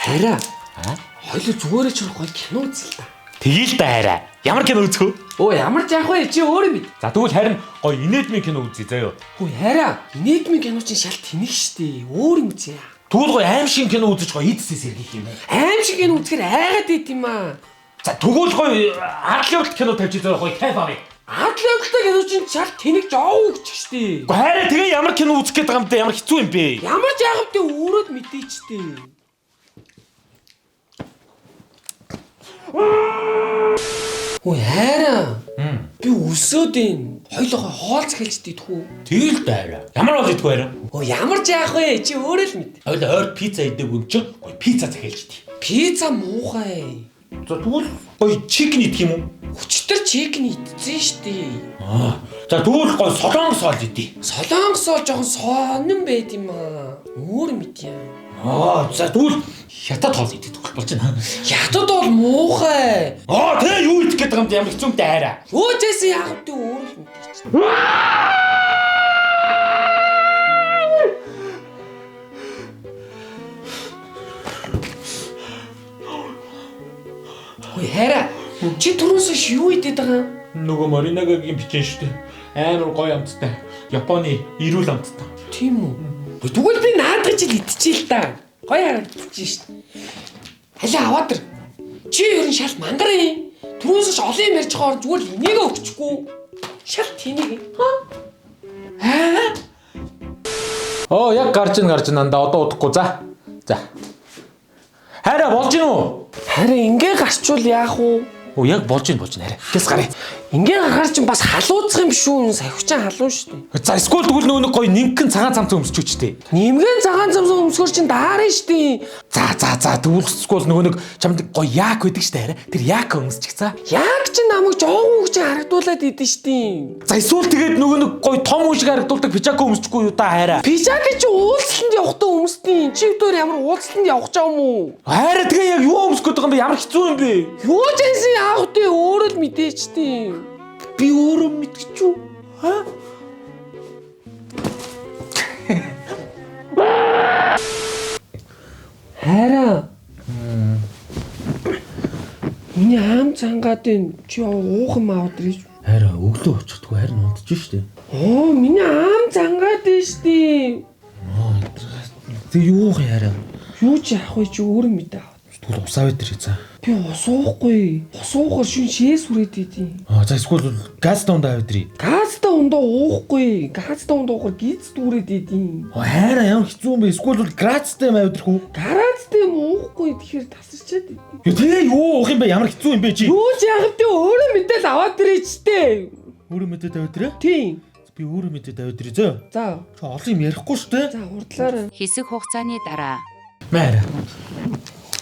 Хараа. Хоёул зүгээрээ ч гоё кино үзэл та. Тэгээл л да хайраа. Ямар кино үзэх вэ? Өө ямар ч яах вэ? Чи өөр юм бид. За тэгвэл харин гоё инээдмийн кино үзье заяо. Хөө хараа. Инээдмийн кино чинь шал тэнэг штэ. Өөр юм үзье. Тэгвэл гоё аим шиг кино үзэж гоё эдсээс сэргийх юм. Аим шиг кино үзэхэр айгаад байт юм аа. За тэгвэл гоё ардл явдал кино тавьж заяо гоё кайф авъя. Ардл явдалтай кино чинь шал тэнэг жоо өгч штэ. Гэхдээ хайраа тэгээ ямар кино үзэх гээд байгаа юм бэ? Ямар хэцүү юм бэ? Ямар ч яах вэ? Өөрөө л мэдээч штэ. Хөө хайраа. Би өсөөд ин. Хоёулаа хоол захиалж идэх үү? Тэгэл л хайраа. Ямар хоол идэх вэ хайраа? Өө ямар ч яах вэ? Чи өөрөө л мэд. Хоёул ойр пицца идэв юм чи гоё пицца захиалж идэх. Пицца муухай. За тэгвэл гоё chicken идэх юм уу? Өчтөр chicken идсэн штэ. Аа. За тэгвэл гоё солонгос хоол идэ. Солонгос бол жоохон сонин байд юм аа. Өөр мэд юм. Аа за тэгвэл хятад хоол идэх болж байна. Хятад бол муухай. Аа тэгээ юу идэх гээд байгаа юм бэ? Ямар хэцүү юм бэ хайраа? Өө чээсэн яах вэ? Өөр л мэдээ чи. Хөөе хайраа. Чи түрүүнээс хойш юу идээд байгаа юм? Нөгөө Моринагагийн бичэн шүү дээ. Амар гоё амттай. Японы эрүүл амттай. Тийм үү? Тэгвэл би наадах жил идчихээ л та. Гоё харагдчих шин. Халиа аваад ир. Чи ер нь шал мангар юм. Түрүүнээс хойш олон юм ярьж байгаа зүгээр л энийг өгчихгүй. Шал тэнийг. Ха? Аа? Оо яг гарч ин гарч ин андаа одоо удахгүй за. За. Хайраа болж гин үү? Харин ингээ гарчвал яах вэ? Оо яг болж ин болж ин хайраа. Гэс гарыг. Ингээ гарахаар чинь бас халууцах юм шүү. Сахиучан халуун шүү дээ. За эсвэл тэгвэл нөгөө нэг гоё нимгэн цагаан цамц өмсч үчтэй. Нимгэн цагаан замсан өмсгөр чинь даарна шүү дээ. За за за тэгвэл эсвэл нөгөө нэг чамд гоё як байдаг шүү дээ хайраа. Тэр як өмсчих за. Яг чи намайг жоохон хүүхд чинь харагдуулаад идэв шүү дээ. За эсвэл тэгээд нөгөө нэг гоё том хүн шиг харагдуулдаг пижако өмсчихгүй юу та хайраа. Пижак чи уулзалтанд явахдаа өмсдөг. Чи өдөр ямар уулзалтанд явах ч юм уу? Хайраа тэгээ яг юу өмсөх гээд байгаа юм бэ? Ямар хэцүү юм бэ? Юу ч хийсэн яах вэ? Өөрөө л мэдээч тийм. Би өөрөө мэдчихүү. Ха? Хайраа. Миний аам цангаад энэ чи уух юм аваад ирж. Хайраа өглөө очихдгүй харин унтж штэ. Оо миний аам цангаад энэ штэ. Тэг юу уух юм хайраа? Юу ч яах вэ чи өөрөө мэдээ аваад. Тэгвэл ус аваад ирээ за. Би ус уухгүй. Ус уухаар шүн шээс хүрээд идэв. Аа за эсвэл газ дундаа аваад ирээ. Газтай ундаа уухгүй. Газтай ундаа уухаар гиз дүүрээд идэв. Аа хайраа ямар хэцүү юм бэ? Эсвэл бол грацтай юм аваад ирэх үү? Гараацтай юм уухгүй тэгэхээр тасарчаад идэв. Йоо тэгээ юу уух юм бэ? Ямар хэцүү юм бэ чи? Юу ч яах вэ? Өөрөө мэдээл аваад ирээч тээ. Өөрөө мэдээд аваад ирээ. Тийм. Би өөрөө мэдээд аваад ирээ зөө. За. Чи олон юм ярихгүй шүү дээ. За хурдлаарай. Хэсэг хугацааны дараа Мээр.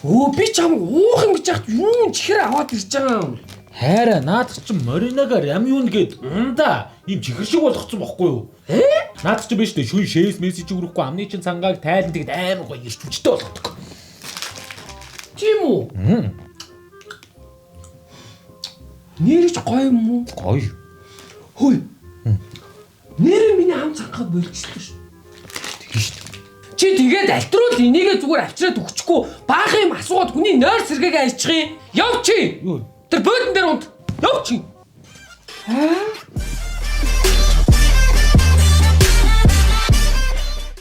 Өө би чамайг уух юм гэж яхад юу чихэр аваад ирж байгаа юм. Хайраа наадах чи Маринага Рамюн гээд ундаа ийм чихэр шиг болгоцсон бохгүй юу? Э? Наадах чи биш үү? Шүн шээс мессеж өрөхгүй амны чин цангааг тайлан тэгэд амар гоё ирч хүчтэй болгодог. Тийм үү? Нэрч гоё юм уу? Гоё. Хөөе. Нэр миний ам цангаа болчихлоо шүү. Тэгин шүү. Чи тэгээд альтруул энийгээ зүгээр авчираад өгчихгүй баах юм асуугаад хүний нойр сэргээгээ айчих юм. Яв чи. Юу? Тэр буудан дээр унт. Яв чи. Аа?